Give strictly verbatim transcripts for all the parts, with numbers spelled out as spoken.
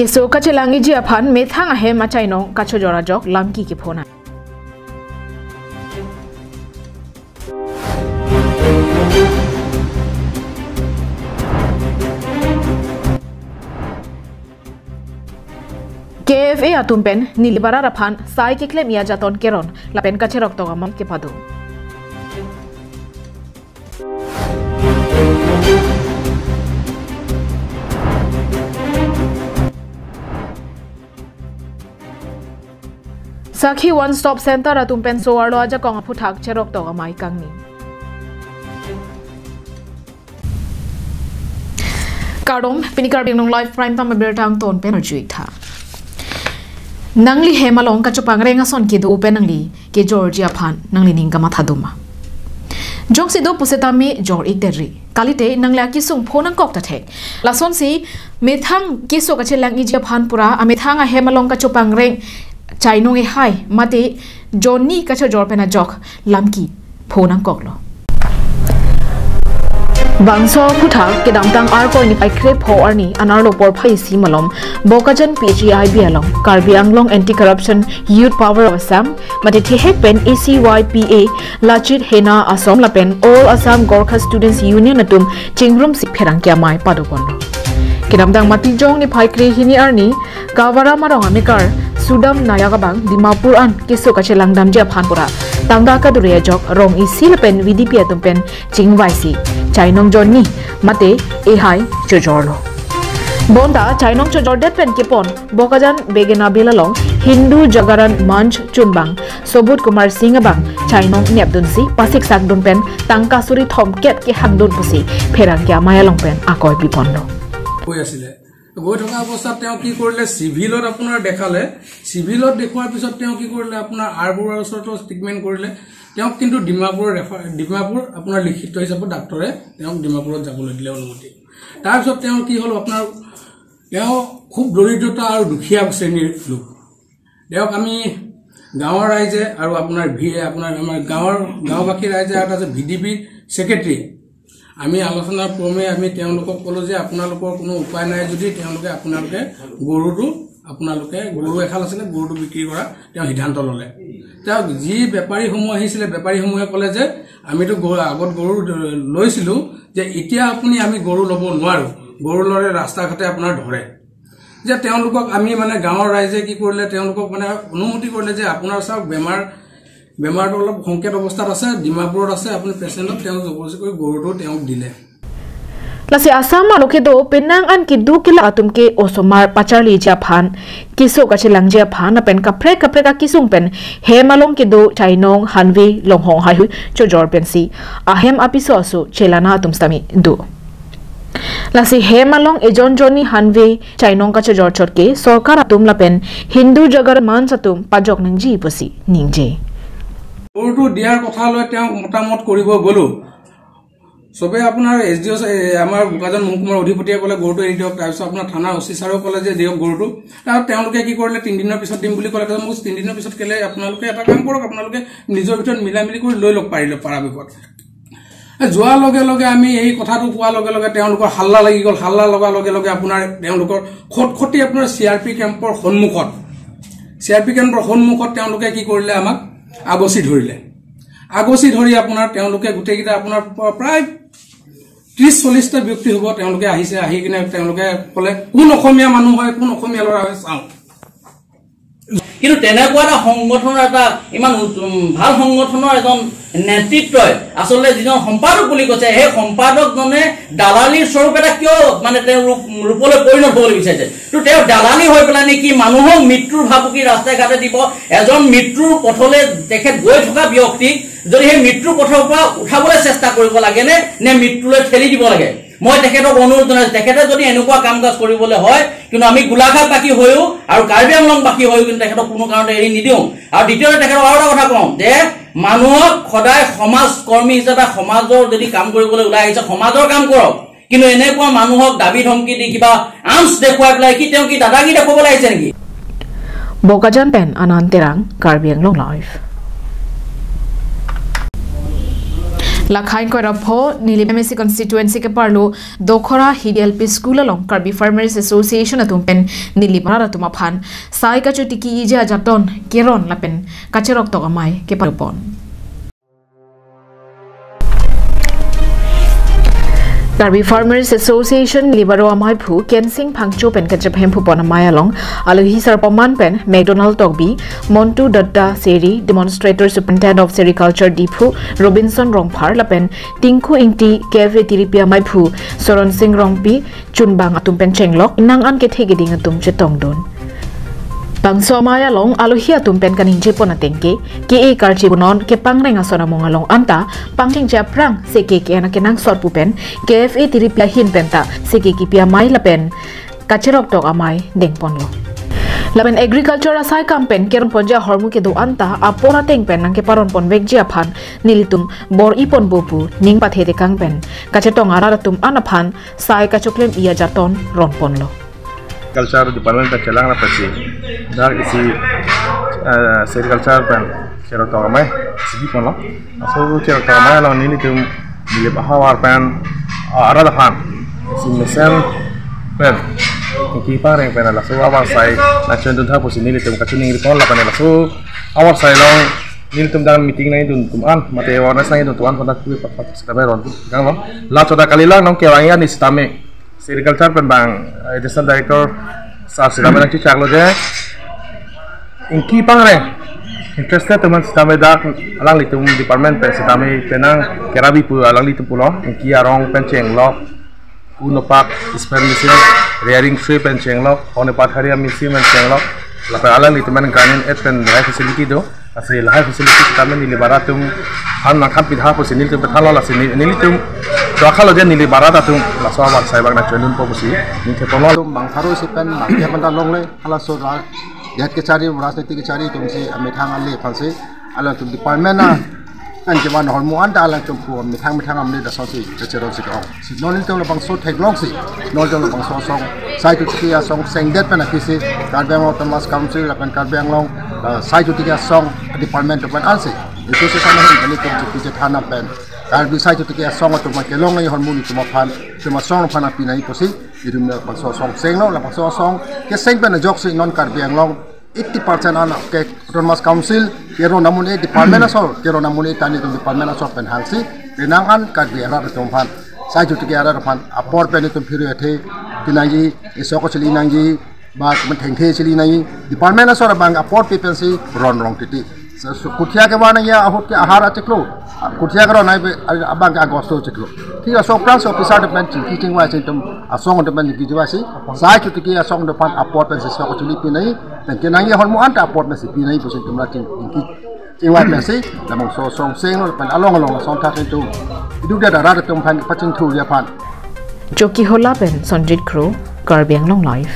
Keso kachelangji aphan methang ahem achainong kachojor ajok lamki kephonang. K F A atum pen neli barar aphan sai keklem-i ajaton keron lapen kacherok tong amei kepado. Sakhi One Stop Center atum pen so-arlo ajakong aphuthak cherok tong amei kangni. Kardom, pini Karbi Anglong Live Prime Time abirta angton pen arju-ik tha. Nangli hem along kachopangreng ason kedo pen nangli kejorji aphan nanglining kamathadun ma? Jongsi do pusitame jor-ik deri. Kalite nangli akesung pho nangkok ta thek. Lasonsi methang keso kachelangji aphan pura amethang ahem along kachopangreng chainong ehai mate jonni kachojor pen ajok lamki pho nangkoklo. Bangso aphuthak kedamtang Arkoi niphai krepho arni anerlo porphai isi malom Bokajan P H E I B along Karbi Anglong Anti-Corruption Youth Power of Assam mate thehek pen A C Y P A, Lachit Hena Asom lapen All Assam Gorkha Students Union atum chingrumsi pherangke amei padoponlo. Kedamtang Matijong niphai krehini arni Kavaram arong amekar Sudam Nayak abang Dimapur an keso kachelang damji aphan pura tangka kadure ajok rong isi lapen V D P atum pen chingvaisi chainong jonni mate ehai chojorlo. Bonta chainong chojordet pen kepon Bokajan Begena Bill along Hindu Jagaran Manch chunbang Sobut Kumar Singh abang chainong nepdunsi pasik sakdun pen tangka suri thomkep kehangdun pusi pherangke amei along pen akoi piponlo. গৈ আছিলে। গৈ থকা অৱস্থাত তেওঁ কি কৰিলে, চিভিলত আপোনাৰ দেখালে। চিভিলত দেখুওৱাৰ পিছত তেওঁ কি কৰিলে, আপোনাৰ আৰ বৰুৱাৰ ওচৰতো ট্ৰিটমেণ্ট কৰিলে। তেওঁক কিন্তু ডিমাপুৰ ৰেফাৰ, ডিমাপুৰ আপোনাৰ লিখিত হিচাপত ডাক্তৰে তেওঁক ডিমাপুৰত যাবলৈ দিলে অনুমতি। তাৰপিছত তেওঁ কি হ'ল, আপোনাৰ তেওঁ খুব দৰিদ্ৰতা আৰু দুখীয়া শ্ৰেণীৰ লোক। তেওঁক আমি গাঁৱৰ ৰাইজে আৰু আপোনাৰ ভি-, আপোনাৰ আমাৰ গাঁৱৰ গাঁওবাসী ৰাইজে আৰু তাৰপিছত ভি ডি পি ছেক্ৰেটাৰী আমি আলোচনা ক্ৰমে আমি তেওঁলোকক ক'লো যে আপোনালোকৰ কোনো উপায় নাই যদি তেওঁলোকে আপোনালোকে গৰুটো, আপোনালোকে গৰু এহাল আছিলে, গৰুটো বিক্ৰী কৰা তেওঁ সিদ্ধান্ত ল'লে। তেওঁ যি বেপাৰীসমূহ আহিছিলে, বেপাৰীসমূহে ক'লে যে আমিতো গৰু, আগত গৰু লৈছিলোঁ যে এতিয়া আপুনি আমি গৰু ল'ব নোৱাৰোঁ, গৰু ল'লে ৰাস্তা ঘাটে আপোনাৰ ধৰে। যে তেওঁলোকক আমি মানে গাঁৱৰ ৰাইজে কি কৰিলে, তেওঁলোকক মানে অনুমতি কৰিলে যে আপোনাৰ চাওক বেমাৰ, বেমাৰটো অলপ সংকেত অৱস্থাত আছে, ডিমাপুৰত আছে, আপুনি পেচেণ্টক তেওঁ জবৰদস্তি কৰি গৰুটো তেওঁক দিলে। Lasi Assam arlo kedo penang an keduk kelak atum ke osomar pacharliji aphan, keso kachelangji aphan lapen kaprek kaprek akesung pen hem along kedo chainong, hanve, longhong haihui chojor pensi ahem apiso aso chelana atum sitame do. Lasi hem along ejon jonni hanve chainong kachojor chot ke sorkar atum lapen Hindu Jagaran Manch atum pajok nangji pusi ningje. গৰুটো দিয়াৰ কথা লৈ তেওঁক মতামত কৰিব গ'লো। চবে আপোনাৰ এছ ডি অ' চা-, এ, আমাৰ বোকাজান মহকুমাৰ অধিপতিয়ে ক'লে গৰুটো এৰি দিয়ক, তাৰপিছত আপোনাৰ থানাৰ অ' চি ছাৰেও ক'লে যে দিয়ক গৰুটো। তাৰ তেওঁলোকে কি কৰিলে, তিনিদিনৰ পিছত দিম বুলি ক'লে। তাৰপিছত মোক তিনিদিনৰ পিছত কেলে, আপোনালোকে এটা কাম কৰক, আপোনালোকে নিজৰ ভিতৰত মিলা মিলি কৰি লৈ লওক পাৰিলে পৰাপক্ষত। এ, যোৱাৰ লগে লগে আমি এই কথাটো কোৱাৰ লগে লগে তেওঁলোকৰ হাল্লা লাগি গ'ল। হাল্লা লগাৰ লগে লগে আপোনাৰ তেওঁলোকৰ খটখটি আপোনাৰ চি আৰ পি কেম্পৰ সন্মুখত, চি আৰ পি কেম্পৰ সন্মুখত তেওঁলোকে কি কৰিলে, আমাক আগচি ধৰিলে। আগচি ধৰি আপোনাৰ তেওঁলোকে গোটেইকেইটা আপোনাৰ প্ৰ-, প্ৰায় ত্ৰিশ চল্লিশটা ব্যক্তি হ'ব, তেওঁলোকে আহিছে। আহি কিনে তেওঁলোকে ক'লে, "কোন অসমীয়া মানুহ হয়, কোন অসমীয়া ল'ৰা হয় চাওঁ।" কিন্তু তেনেকুৱা এটা সংগঠনৰ এটা ইমান উচ-, উম, ভাল সংগঠনৰ এজন নেতৃত্বই আচলতে যিজন সম্পাদক বুলি কৈছে, সেই সম্পাদকজনে দালালিৰ স্বৰূপ এটা কিয় মানে তেওঁ ৰূপ, ৰূপলৈ পৰিণত হ'বলৈ বিচাৰিছে? তো তেওঁ দালালি হৈ পেলাই নেকি মানুহক মৃত্যুৰ ভাবুকি ৰাস্তাই ঘাটে দিব, এজন মৃত্যুৰ পথলৈ তেখেত গৈ থকা ব্যক্তিক যদি সেই মৃত্যুৰ পথৰ পৰা উঠাবলৈ চেষ্টা কৰিব লাগে নে, নে মৃত্যুলৈ ঠেলি দিব লাগে? মই তেখেতক অনুৰোধ জনাইছোঁ, তেখেতে যদি এনেকুৱা কাম কাজ কৰিবলৈ হয়, কিন্তু আমি গোলাঘাটবাসী হৈও আৰু কাৰ্বি আংলংবাসী হৈও কিন্তু তেখেতক কোনো কাৰণতে এৰি নিদিওঁ। আৰু দ্বিতীয়তে তেখেতক আৰু এটা কথা কওঁ যে মানুহক সদায় সমাজ কৰ্মী হিচাপে সমাজৰ যদি কাম কৰিবলৈ ওলাই আহিছে, সমাজৰ কাম কৰক, কিন্তু এনেকুৱা মানুহক দাবী ধমকি দি কিবা আৰ্মছ দেখুৱাই পেলাই কি তেওঁ কি দাদাগিৰি দেখুৱাবলৈ আহিছে নেকি? Bokajan pen Anand Terang, Karbi Anglong Live. Lakhai koira pho Nilip M A C constituency keparlo Dokhora Hidi L P School along Karbi Farmers Association atum pen Nilip arat atum aphan sai kachotiki-iji ajaton keron lapen kacheroktok amei kepapon. Karbi Farmers Association Nilip aro ameiphu Kensing Phangcho pen kachepahemphu pon amei along alohi sarpo aman pen McDonald Tokbi, Montu Datta Seri, Demonstrator Superintendent of Sericulture Diphu Robinson Rongphar lapen Tinku Ingti, K F A tiripi ameiphu Soron Sing Rongpi, chunbang atum pen chenglok nang an kethe keding atum chetongdun. Bangso amei along alohi atum pen kaningje pon ateng ke, ke-e karchi punon kepangreng ason among along anta pangchengche aphrang seke ke-en akenangsot pu pen K F A tiripi ahin penta seke kipi amei lapen kacheroktok amei dengponlo. Lapen agriculture asai kam pen keron ponji ahormu kedo anta apor ateng pen nangkeparon ponvekji aphan nelitum bor-i ponpo pu ning pathetekang pen kachetong arat atum an aphan sai kachoklem-i ajaton ronponlo. Culture Department pen chelang ra pasi dak isi, eh, sericulture pen cheroktok amei si biponlo. Laso cheroktok amei along nelitum Nilip ahavar pen, ah, arat aphan isi mesen pen, ingki pangreng pen laso avarsai nangchonduntha pusi nelitum kachiningri pon lapen laso avarsai along nelitum dak meeting nangdun atum an mate awareness nangdun atum an pada kui pat pat sitame ronpon kanglo. La choda kalilang nong kevang ya ni sitame sericulture pen bang, eh, Additional Director sir sitame nangchechaklo je ingki pangreng interested atum an sitame dak alanglitum department pen sitame penang kerabi pu alanglitum pulo, ingki arong pen chenglok, kunopak, spray machine, rearing tray pen chenglok, hone pathari machine pen chenglok, lapen alanglitum an gramin aid pen lahai facility do. Lasi lahai facility sitame Nilip arat atum an nangkhampitha pusi nelitum pethanlo, lasi ne-, nelitum do akhalo je Nilip arat atum laso avarsai bang nangchondunpo pusi ningtheponlo. Atum bang pharo isi pen bang dia penta longle, halaso ra, det kechari, rajniti kechari atum si amethang ale aphansi alangtum department a kan kevan ahormu anta alangtum pu methang methang amle dasonsi kacherong si kong. Si non nelitum labangso theklongsi, non nelitum labangso asong sai chotiki asong sengdet pen aphi si Karbi Anglong Autonomous Council lapen Karbi Anglong, eh, sai chotiki asong department atum pen ansi, itu si sama hin kami tum chotiki chethan pen Karbi sai chotiki asong atum kelong nangji ahormu nelitum aphan, nelitum asong aphan apinai pusi, nelitum labangso asong senglo, labangso asong keseng pen ajoksi non Karbi Anglong eighty percent an ke Autonomous Council keron amonit department asor, keron amonit ta nelitum department asor pen hangsi penang an Karbi arat atum aphan, sai chotiki arat aphan apor pen nelitum phiri athe pinangji, esok chili nangji, ba kemen thengthe chili nangji, department asor abang apor pe pensi ron rong titi. So, so, kothia kevan nangji ahut ke ahar achiklo, kothia keron nangji abang ke August achiklo. Thik aso aphrangsi officer atum pen chingki chingvai si nelitum asong atum pen chingki chingvai si sai chotiki asong atum aphan apor pensi sok chili pinai, pen kenangji ahormu anta apor pensi pinai pusi nelitum la ching, chingki chingvai pensi labangso asong senglo pen along along asong thak nelitum iduk dia arat atum aphan pachingthurji aphan. Chokihola pen Sonjit Kro, Karbi Anglong Live.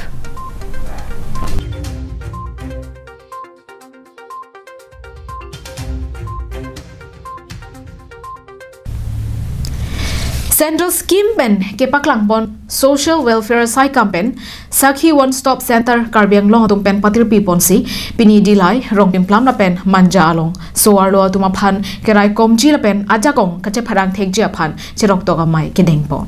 Central scheme pen kepaklang pon social welfare asai kam pen Sakhi One Stop Center Karbi Anglong atum pen patirpi ponsi pini Dillai, Rongpimplam lapen Manja along so-arlo atum aphan kerai komji lapen ajakong kachepharang thekji aphan cheroktok amei kedengpon.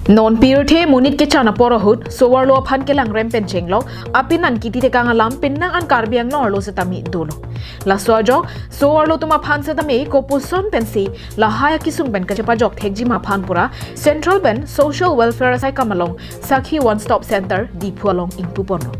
Non pirthe monit kechan apor ahut so-arlo aphan kelangrem pen chenglok, apinan kiti tekang alam penang an Karbi Anglong arlo setame dolo. Laso ajok so-arlo atum aphan setame kopuson pensi lahai akesung pen kachepajok thekji ma aphan pura Central pen Social Welfare asai kam along Sakhi One Stop Center Diphu along ingpuponlo.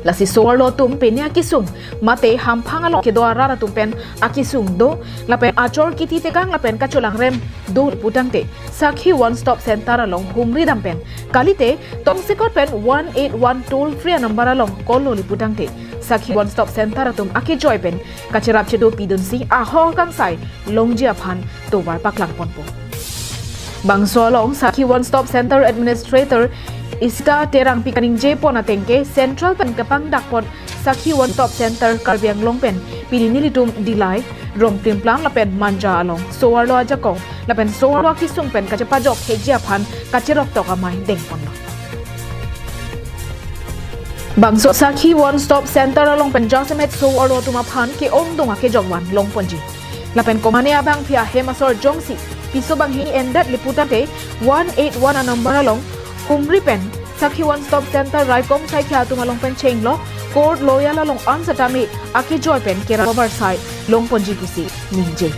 Lasi so-arlo atum pini akesung mate hamphang along kedo arat atum pen akesung do lapen achor kiti tekang lapen kacholangrem do putangte Sakhi One Stop Center along humri dam pen kalite tongsekot pen one eight one toll free number along call lo putangte Sakhi One Stop Center atum akejoi pen kacherap chedo pidunsi ahok kangsai longji aphan tovar paklang ponpo. Bangso along Sakhi One Stop Center Administrator Isita Terangpi kaningje pon ateng ke Central pen kepangdak pon Sakhi One Stop Center Karbi Anglong pen pini nelitum Dillai, Rongpimplam lapen Manja along so-arlo ajakong lapen so-arlo akesung pen kachepajok thekji aphan kacheroktok amei dengponlo. Bangso Sakhi One Stop Center along pen jasemet so-arlo atum aphan ke-ongdung akejok van longponji. Lapen komane abangphi ahem asor jongsi piso banghini endet liputangte one eight one a number along humri pen Sakhi One Stop Center raikom saikhya atum along pen chenglo court loyal along ansetame akejoi pen kera barsai longponji pusi ningje.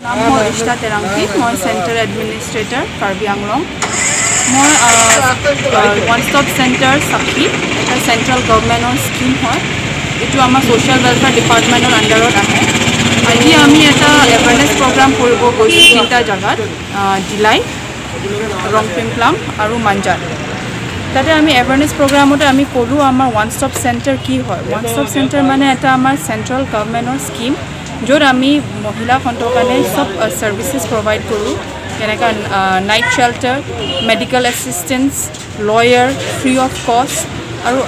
নাম হ'ল ইষ্টা টেৰাংকী, মই centre administrator Karbi আংলং। মই one stop centre চাকি, এটা চেণ্ট্ৰেল গভৰ্ণমেণ্টৰ স্কিম হয়, এইটো আমাৰ ছ'চিয়েল ৱেলফেয়াৰ ডিপাৰ্টমেণ্টৰ আণ্ডাৰত আহে। আজি আমি এটা এৱেৰনেছ প্ৰগ্ৰাম কৰিব গৈছোঁ তিনিটা জেগাত, আহ, ডিলাই, ৰংপিমপ্লাম আৰু মাঞ্জাৰ। তাতে আমি এৱেৰনেছ প্ৰগ্ৰামতে আমি ক'লোঁ আমাৰ ওৱান ষ্টপ চেণ্টাৰ কি হয়। ওৱান ষ্টপ চেণ্টাৰ মানে এটা আমাৰ চেণ্ট্ৰেল গভৰ্ণমেণ্টৰ স্কিম, য'ত আমি মহিলাসকলৰ কাৰণে চব, আহ, ছাৰ্ভিচেছ প্ৰভাইড কৰোঁ, যেনেকৈ, আহ, night shelter, medical assistance, lawyer, free of cost আৰু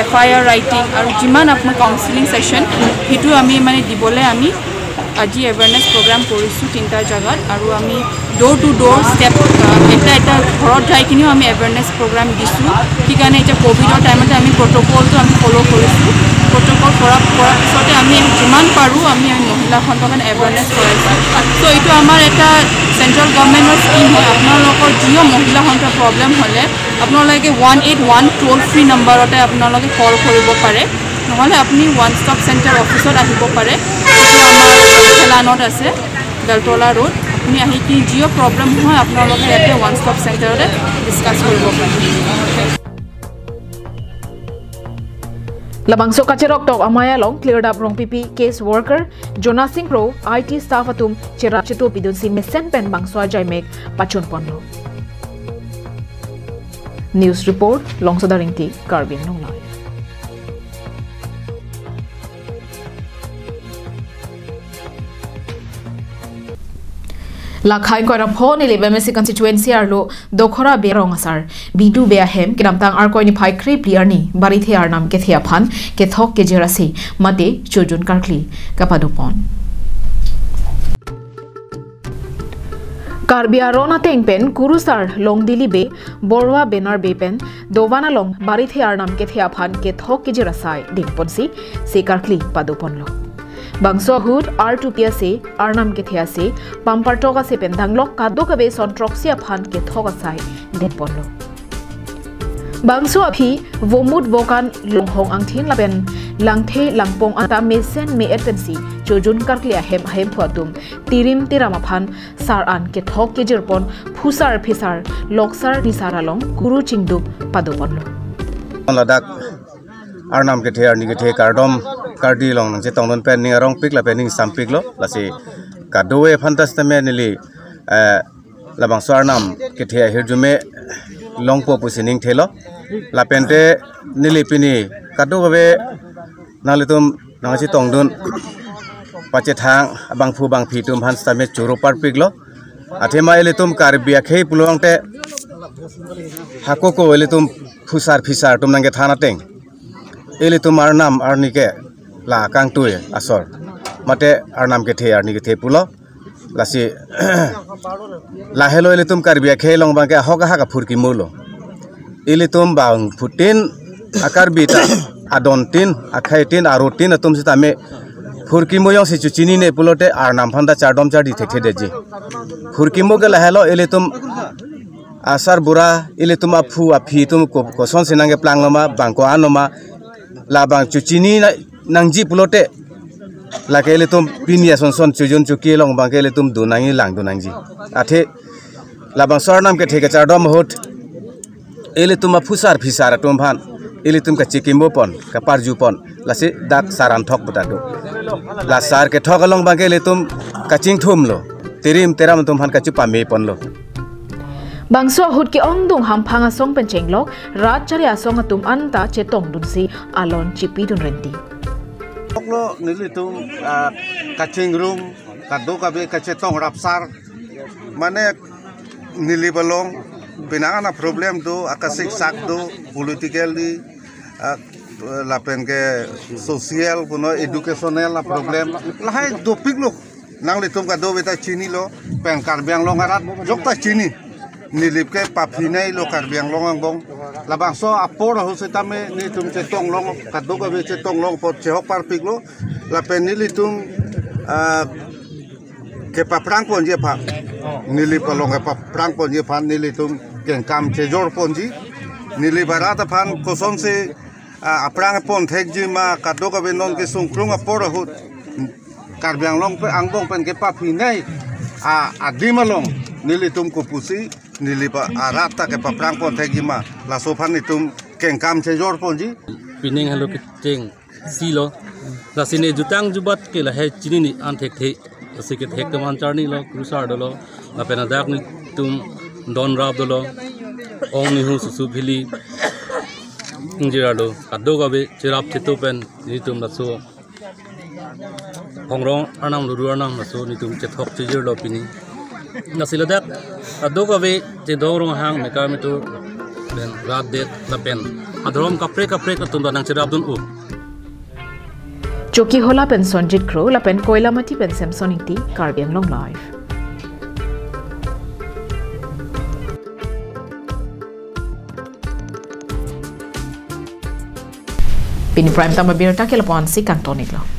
এফ আই আৰ ৰাইটিং আৰু যিমান আপোনাৰ কাউন্সেলিং ছেশ্যন, সেইটো আমি মানে দিবলৈ আমি আজি এৱেৰনেছ প্ৰগ্ৰাম কৰিছোঁ তিনিটা জেগাত। আৰু আমি ড'ৰ টু ড'ৰ ষ্টেপ, আহ, এটা এটা ঘৰত যাই কিনিও আমি এৱেৰনেছ প্ৰগ্ৰাম দিছোঁ। সেইকাৰণে এতিয়া ক'ভিডৰ টাইমতে আমি প্ৰট'কলটো আমি ফ'ল' কৰিছোঁ। প্ৰট'কল কৰা, কৰাৰ পিছতে আমি যিমান পাৰোঁ আমি, আমি মহিলাসকলৰ কাৰণে এৱেৰনেছ কৰাইছোঁ। চ' এইটো আমাৰ এটা চেণ্ট্ৰেল গভৰ্ণমেণ্টৰ স্কিম হয়। আপোনালোকৰ যিও মহিলাসকলৰ প্ৰব্লেম হ'লে আপোনালোকে one eight one toll free নম্বৰতে আপোনালোকে কল কৰিব পাৰে, নহ'লে আপুনি ওৱান ষ্টপ চেণ্টাৰ অফিচত আহিব পাৰে। এইটো আমাৰ খেলানত আছে, বেলতলা ৰোড। আপুনি আহি কি যিও প্ৰব্লেম হয় আপোনালোকে ইয়াতে ওৱান ষ্টপ চেণ্টাৰতে ডিছকাছ কৰিব পাৰে। Labangso kacheroktok amei along Klirdap Rongpipi case worker Jonasing Kro, I T staff atum cherap cheto pidunsi mesen pen bangso ajaimek pachunponlo. News report, Longsoda Ringti, Karbi Anglong Live. Lakhai koira pho Nilip M A C constituency arlo Dokhora Bey arong asar Bidu Bey ahem kedamtang Arkoi niphai krephli arni barithe arnam kethe aphan kethok kejir ase mate chojun karkli kapadopon. Karbi aron ateng pen kurusar Longdili Bey, Borwa Benar Bey pen dovan along barithe arnam kethe aphan kethok kejir asai dengponsi se karkli padoponlo. Bangso ahut artupi ase, arnam kethe ase, pampartok ase pen danglok kadokave son throksi aphan kethok asai dengponlo. Bangso aphi vomut vokan longhong angthin lapen langthe langpong anta mesen me-et pensi chojun karkli ahem ahemphu atum tirim tiram aphan sar an kethok kejirpon phusar phisar loksar nisar along kuru chingdup padoponlo. Ladak arnam kethe arni kethe kardom kardi along nangchetongdun pen ning arongpik lapen ning sampiklo, lasi kadokave aphan ta sitame neli, eh, labangso arnam kethe ahirjume longpo pusi ning thelo. Lapente neli pini kadokave nanglitum nangchetongdun pachethang abangphu bangphi atum aphan sitame choro parpiklo. Athema ilitum Karbi akhei pulo tangte hakoko ilitum phusar phisar atum nangkethan ateng ilitum arnam arni ke la kangtui asor mate arnam kethe arni kethe pulo. Lasi lahelo ilitum Karbi akhei along abangke ahok ahak aphurkimo lo. Ilitum bangphutin a-Karbi ta adontin, akheitin, arotin atum sitame phurkimo jongsi chechinine pulote arnam aphan ta chardom chardi thekthedetji. Phurkimo ke lahelo, ilitum asarbura, ilitum aphu aphi atum ko-, kosonsi nangkeplangloma, bang ko-anloma, labang chechini na-, nangji pulote lake ilitum pini asonson chojun choki along abangke ilitum do nangji, langdun nangji. Athe labangso arnam kethe kachardom ahut ilitum aphusar phisar atum aphan ilitum kachekimopon, kaparjupon, lasi dak sar an thok puta do. La sar kethok along abangke ilitum kachingthumlo, tirim tiram atum aphan kachepameponlo. Bangso ahut ke-ongdung hamphang asong pen chenglok rat chari asong atum anta chetongdunsi alon chipidun renti. Oklo nelitum, ah, kachingrum, kadokave kachetong rapsar, mane Nilip along penang an a-problem do, akasik sak do, politically, ah, lapen ke social, puno educational a-problem. Lahai dopiklo, nanglitum kadokave ta chinilo, pen Karbi Anglong arat jok ta chini. Nilip ke paphineilo Karbi Anglong angbong. Labangso apor ahut sitame nelitum chetonglong, kadokave chetonglong apot chehok parpiklo. Lapen nelitum, ah, kepaphrang ponji aphan, neli palong kepaphrang ponji aphan nelitum kengkam chejor ponji. Neli arat aphan kosonsi, ah, aphrang pon thekji ma, kadokave non kesungkrung apor ahut Karbi Anglong pen angbong pen kepaphinei, ah, adim along nelitum kopusi neli pa arat ta kepaphrang pon thekji ma, laso aphan nelitum kengkam chejor ponji. Pining halo kecheng silo. Lasi ne jutang jubat ke lahei chinine an thekthe. Lasi kethek teman charnilo, krusar dolo, lapen adak netum don rap dolo, ong nihu susu phili ingjir arlo, kadokave cherap chetu pen netum laso Hongrong Arnam, Luru Arnam laso netum chethok chejirlo pini. Lasi ladak kadokave chedong ronghang mekar metur pen rat det lapen adhorom kaprek kaprek atum ta nangcherapdun-o. Chokihola pen Sonjit Kro lapen Koilamati pen Samson Ingti, Karbi Anglong Live. Pini Prime Time abirta ke lapu-ansi kangton-iklo.